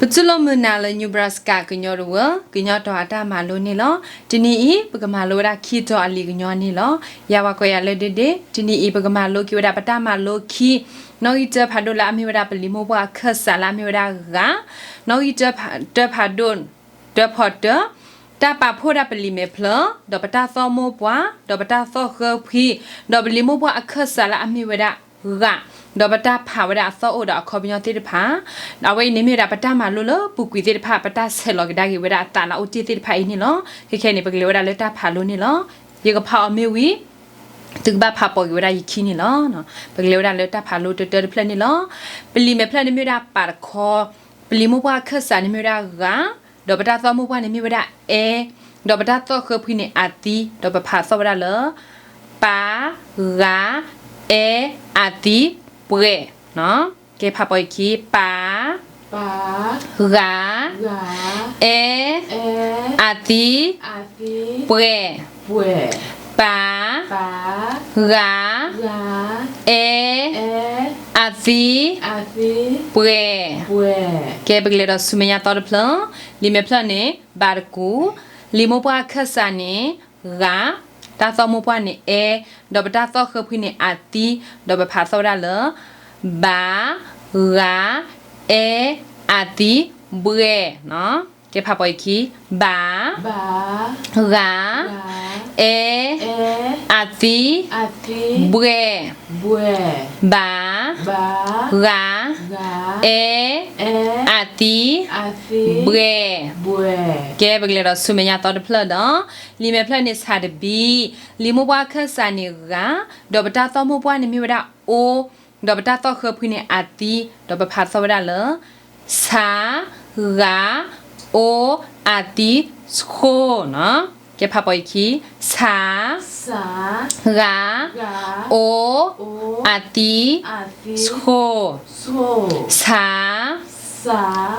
ပတူၢ်လိာ်မုာ်နၤလၢ Nebraska ကညီတဝၢ ကညီတီၤအတၢ်မၤလိန့ၣ်လီၤ. တနံၤအံၤ ပကမၤလိဝဲဒၣ်ခံတီၤအလံာ်ကညီန့ၣ်လီၤ. ယၤဝဲကွဲးယၤလၢဒ့ဒ့, တနံၤအံၤ ပကမၤလိက့ၤဝဲဒၣ်ပတၢ်မၤလိခံ, နီၣ်ဂံၢ်တၢဖးဒိၣ်လၢအမ့ၢ်ဝဲဒၣ်ပလံာ်မိၢ်ပှၢ်အခၢၣ်စးလၢအမ့ၢ်ဝဲဒၣ်ဂၤ, နီၣ်ဂံၢ်တၢဖးဒိၣ် တၢဖီတၢ, တၢ်ပာ်ဖှိၣ်ဒၣ်ပလံာ်မဲာ်ဖျၢၣ်, ဒီးပတၢ်သီၣ်မိၢ်ပှၢ်, ဒီးပတၢ်သီၣ်ဃၢဖှံ, ဒီးပလံာ်မိၢ်ပှၢ်အခၢၣ်စးလၢအမ့ၢ်ဝဲဒၣ်ဂၤ, ဒီးပတၢ်ဖးဝဲဒၣ်အသီၣ်အိၣ်ဒီးအခီပညီသ့ၣ်တဖၣ်, အဝဲအံၤန့ၣ်မ့ၢ်ဝဲဒၣ်ပတၢ်မၤလိလၢပူၤကွံာ်သ့ၣ်တဖၣ် ပတၢ်ဆဲးလီၤကဒါက့ၤဝဲဒၣ်အသးလၢအအိၣ်တ့ၢ်သ့ၣ်တဖၣ်အံၤန့ၣ်လီၤ. ခဲခဲန့ၣ် ပကလဲၤဝဲဒၣ်လၢတၢ်ဖးလိန့ၣ်လီၤ. ယကဖးအီၤမ့ၢ်ဝံၤ သုကဘၣ်ဖးပိာ်က့ၤဝဲဒၣ်ယခံန့ၣ်လီၤ. ပကလဲၤဝဲဒၣ်လၢတၢ်ဖးလိတၢတၢတဖျၢၣ်န့ၣ်လီၤ. ပလံာ်မဲာ်ဖျၢၣ်န့ၣ်မ့ၢ်ဝဲဒၣ်ပာ်တခီ, ပလံာ်မိၢ်ပှၢ်အခၢၣ်စးန့ၣ်မ့ၢ်ဝဲဒၣ်ဂၤ, ဒီးပတၢ်သီၣ်မိၢ်ပှၢ်န့ၣ်မ့ၢ်ဝဲဒၣ်အဲ, ဒီးပတၢ်သီၣ်ဃၢဖှံန့ၣ်အသံ, ဒီးပဖးသီၣ်ဝဲဒၣ်လၢ ပာ်, ဂၤ, အဲ, အသံ, ပှဲၤ, ကဲဖးပိာ်အခံ, ပာ်, ဂၤ, အဲ, အသံ, ပှဲၤ, ပာ်, ဂၤ, အဲ, အသံ, ပှဲၤ, ကဲပကလဲၤဒီးဆူမဲာ်ညါသီတဖျၢၣ်, လံာ်မဲာ်ဖျၢၣ်န့ၣ် ဘးတကူ, လံာ်မိၢ်ပှၢ်အခၢၣ်စးန့ၣ် ဂၤ, တၢ်သီၣ်မိၢ်ပှၢ်န့ၣ်အဲ, ဒီးပတၢ်သီၣ်ဃၢဖှံန့ၣ်အသံ, ဒီးပဖးသီၣ်ဝဲဒၣ်လၢ ဘး, ဂၤ, အဲ, အသံ, ဘှဲၤ, ကဲဖးပိာ်အခံ, ဘး, ဂၤ, အဲ, အသံ, ဘှဲၤ, ဘး, ဂၤ, အဲ, အသံ, ဘှဲၤ, ကဲပကလဲၤဒီးဆူမဲာ်ညါသီတဖျၢၣ်ဒီး, လံာ်မဲာ်ဖျၢၣ်န့ၣ် ဆးတဘံ, လံာ်မိၢ်ပှၢ်အခၢၣ်စးန့ၣ် ဂၤ, ဒီးပတၢ်သီၣ်မိၢ်ပှၢ်န့ၣ်မ့ၢ်ဝဲဒၣ်အိ, ဒီးပတၢ်သီၣ်ဃၢဖှံန့ၣ်အသံ, ဒီးပဖးသီၣ်ဝဲဒၣ်လၢ ဆး, ဂၤ, အိ, အသံ, ဆိ, ကဲဖးပိာ်အခံ, ဆး, ဂၤ, အိ, အသံ, ဆိ, ဆး,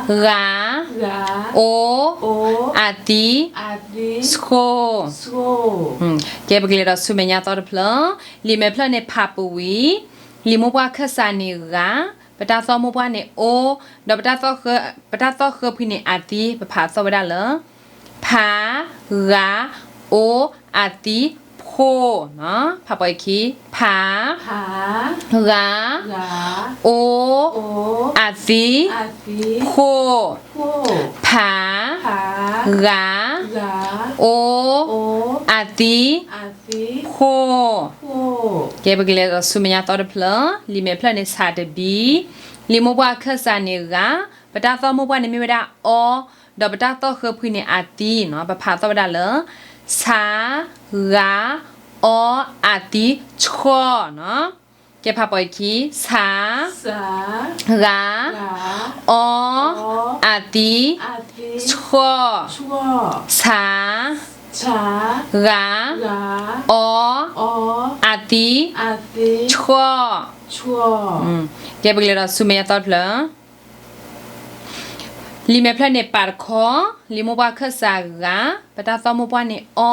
ဂၤ, အိ, အသံ, ဆိ, ကဲပကလဲၤဒီးဆူမဲာ်ညါသီတဖျၢၣ်, လံာ်မဲာ်ဖျၢၣ်န့ၣ်ဖးပူၤဝံၤ, လံာ်မိၢ်ပှၢ်အခၢၣ်စးန့ၣ် ဂၤ, ပတၢ်သီၣ်မိၢ်ပှၢ်န့ၣ်အိ, ဒီးပတၢ်သီၣ်ဃၢ, ပတၢ်သီၣ်ဃၢဖှံန့ၣ်အသံ, ပဖးသီၣ်ဝဲဒၣ်လၢ ဖး, ဂၤ, အိ, အသံ, ဖိ, ဖးပိာ်အခံ, ဖး, ဂၤ, အိ, အသံ, ဖိ, ဖး, ဂၤ, အိ, အသံ, ဖိ, ကဲပကလဲၤဒီးဆူမဲာ်ညါသီတဖျၢၣ်, လံာ်မဲာ်ဖျၢၣ်န့ၣ်ဆးတဘံ, လံာ်မိၢ်ပှၢ်အခၢၣ်စးန့ၣ် ဂၤ, ပတၢ်သီၣ်မိၢ်ပှၢ်န့ၣ်မ့ၢ်ဝဲဒၣ်အီ, ဒီးပတၢ်သီၣ်ဃၢဖှံန့ၣ်အသံ, ပဖးသီၣ်ဝဲဒၣ်လၢ ဆး, ဂၤ, အိ, အသံ, ဆိ, ကဲဖးပိာ်အခံ, ဆး, ဂၤ, အိ, အသံ, ဆိ, ဆး, ဂၤ, အိ, အသံ, ဆိ, ကဲပကလဲၤဒီးဆူမဲာ်ညါသီတဖျၢၣ်, လံာ်မဲာ်ဖျၢၣ်န့ၣ်ပာ်တခီ, လံာ်မိၢ်ပှၢ်အခၢၣ်စး ဂၤ, ပတၢ်သီၣ်မိၢ်ပှၢ်န့ၣ်အီ,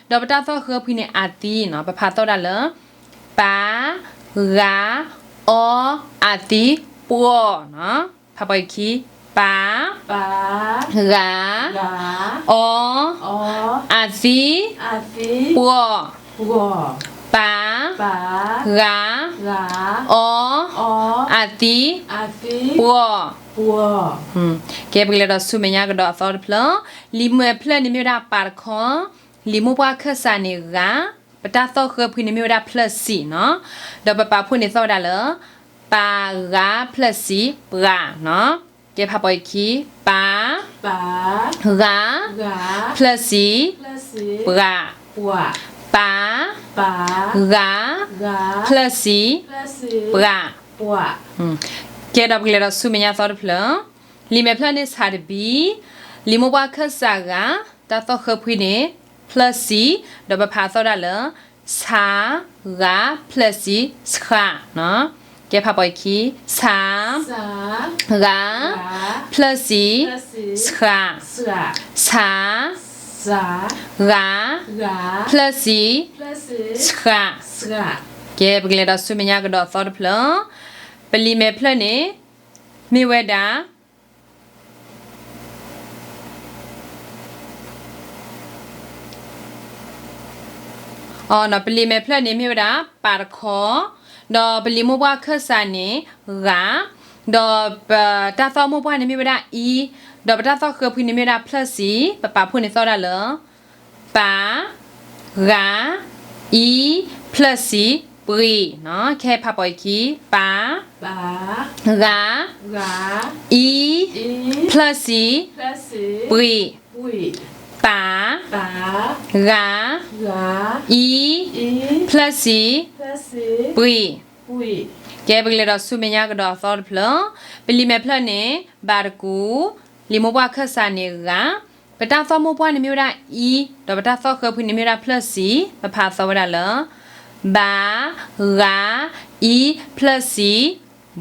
ဒီးပတၢ်သီၣ်ဃၢဖှံန့ၣ်အသံ, ပဖးသီၣ်ဝဲဒၣ်လၢ ပာ်, ဂၤ, အိ, အသံ, ပှဲၤ, ဖးပိာ်အခံ, ပာ်, ဂၤ, အိ, အသံ, ပှဲၤ, ပာ်, ဂၤ, အိ, အသံ, ပှဲၤ, ကဲပကလဲၤဒီးဆူမဲာ်ညါကဒီးအသီတဖျၢၣ်, လံာ်မဲာ်ဖျၢၣ်န့ၣ်မ့ၢ်ဝဲဒၣ်ပာ်တခီ, လံာ်မိၢ်ပှၢ်အခၢၣ်စးန့ၣ် ဂၤ, ပတၢ်သီၣ်ဃၢဖှံန့ၣ်မ့ၢ်ဝဲဒၣ်ဖျၢၣ်စံၣ်နီၤ, ဒီးပပာ်ဖှိၣ်န့ၢ်သီၣ်ဝဲဒၣ်လၢ ပာ်, ဂၤ, ဖျၢၣ်စံၣ်, ပှဲၤနီၤ, ကဲဖးပိာ်အခံ, ပာ်, ဂၤ, ဖျၢၣ်စံၣ်, ပှဲၤ, ပာ်, ဂၤ, ဖျၢၣ်စံၣ်, ပှဲၤ, ကဲဒီးပကလဲၤဒီးဆူမဲာ်ညါသီတဖျၢၣ်, လံာ်မဲာ်ဖျၢၣ်န့ၣ်ဆးတဘံ, လံာ်မိၢ်ပှၢ်အခၢၣ်စး ဂၤ, တၢ်သီၣ်ဃၢဖှံန့ၣ် ဖျၢၣ်စံၣ်, ဒီးပဖးသီၣ်ဒၣ်လၢ ဆး, ဂၤ, ဖျၢၣ်စံၣ်, ဆှး, ကဲဖးပိာ်အခံ, ဆး, ဂၤ, ဖျၢၣ်စံၣ်, ဆှး, ဆး, ဂၤ, ဖျၢၣ်စံၣ်, ဆှး, ကဲပကလဲၤဒီးဆူမဲာ်ညါကဒီးသီတဖျၢၣ်, ပလံာ်မဲာ်ဖျၢၣ်န့ၣ် မ့ၢ်ဝဲဒၣ် ပလံာ်မဲာ်ဖျၢၣ်န့ၣ်မ့ၢ်ဝဲဒၣ် ပးတခီ, ဒီးပလံာ်မိၢ်ပှၢ်ခၢၣ်စးန့ၣ် ဂၤ, ဒီးပတၢ်သီၣ်မိၢ်ပှၢ်န့ၣ်မ့ၢ်ဝဲဒၣ် အံ, ဒီးပတၢ်သီၣ်ဃၢဖှံန့ၣ်မ့ၢ်ဝဲဒၣ် ဖျၢၣ်စံ, ပပာ်ဖှိၣ်န့ၣ်သီၣ်ဝဲဒၣ်လၢ ပ, ဂၤ, အံ, ဖျၢၣ်စံ, ပှ့ၤ, ခဲဖးပိာ်အခံ, ပ, ဂၤ, အံ, ဖျၢၣ်စံ, ပှ့ၤ, ပ, ဂၤ, အံ, ဖျၢၣ်စံ, ပှ့ၤ. ကဲ ပကလဲၤဒီးဆူမဲာ်ညါကဒီးအသီတဖျၢၣ်, ပလံာ်မဲာ်ဖျၢၣ်န့ၣ် ဘးတကူ, လံာ်မိၢ်ပှၢ်ခၢၣ်စးန့ၣ် ဂၤ, ပတၢ်သီၣ်မိၢ်ပှၢ်န့ၣ်မ့ၢ်ဝဲဒၣ် အံ, ဒီးပတၢ်သီၣ်ဃၢဖှံန့ၣ်မ့ၢ်ဝဲဒၣ် ဖျၢၣ်စံ, ပဖးသီၣ်ဝဲဒၣ်လၢ ဘး, ဂၤ, အံ, ဖျၢၣ်စံ,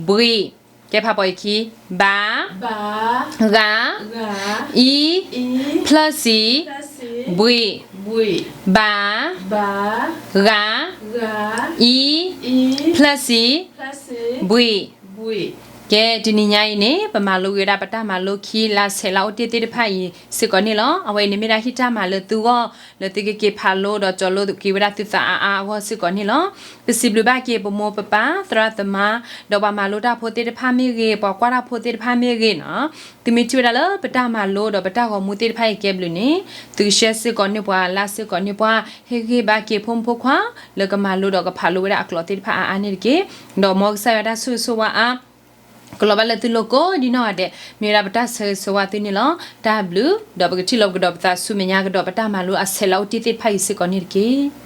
ဘှ့ၤ. ကဲဖးပိာ်အခံ, ဘး, ဂၤ, အံ, ဖျၢၣ်စံ, ဘှ့ၤ, ဘး, ဂၤ, အံ, ဖျၢၣ်စံ, ဘှ့ၤ. ကဲ တနံၤညါအံၤန့ၣ် ပမၤလိဝံၤဝဲဒၣ်ပတၢ်မၤလိခံ လၢဆဲးလၢအိၣ်တ့ၢ်သ့ၣ်တဖၣ်အံၤစ့ၢ်ကီးန့ၣ်လီၤ. အဝဲအံၤန့ၣ်မ့ၢ်ဒၣ်ဟံၣ်တၢ်မၤလၢသုဂီၢ် လၢသုကက့ၤဖးလိဒီးကၠီၤလိက့ၤဝဲဒၣ်သုသးအါအါအဂီၢ်စ့ၢ်ကီးန့ၣ်လီၤ. ပစံးဘျုးဘၣ်က့ၤပမိၢ်ပပၢ်သရၣ်သမါ ဒီးပှၤမၤလိတၢ်ဖိသ့ၣ်တဖၣ်မ့ၢ်ဂ့ၤ ပှၤကွၢ်တၢ်ဖိသ့ၣ်တဖၣ်မ့ၢ်ဂ့ၤနီၤ, သုမ့ၢ်ထံၣ်ဝဲဒၣ်လၢပတၢ်မၤလိဒီးပတၢ်ဂီၤမူသ့ၣ်တဖၣ်အံၤကဲဘျုးန့ၣ် သုကshareစ့ၢ်ကီးန့ၢ်ပှၤ likeစ့ၢ်ကီးန့ၢ်ပှၤ ဟ့ၣ်ဂံၢ်ဘါက့ၤဖိမုၣ်ဖိခွါ လၢကမၤလိဒီးကဖးလိဝဲဒၣ်အကျိာ်သ့ၣ်တဖၣ်အါအါန့ၣ်တက့ၢ်. ဒီးမ်ကစၢ်ယွၤတၢ်ဆိၣ်ဂ့ၤဆိၣ်ဝါအါ ကလီၤဘၣ်လၢသုလိၤကိးဒ်နီၢ်ဂၤဒဲး မ့ၢ်ဝဲဒၣ်ပတၢ်ဆၢဂ့ၤဆၢဝါသုန့ၣ်လီၤ. တၢ်ဘျုး ဒီးပကထံၣ်လိာ်ပကဒီးပသးဆူမဲာ်ညါကဒီးပတၢ်မၤလိအဆဲးလၢအိၣ်တ့ၢ်သ့ၣ်တဖၣ်အံၤစ့ၢ်ကီးန့ၣ်တက့ၢ်.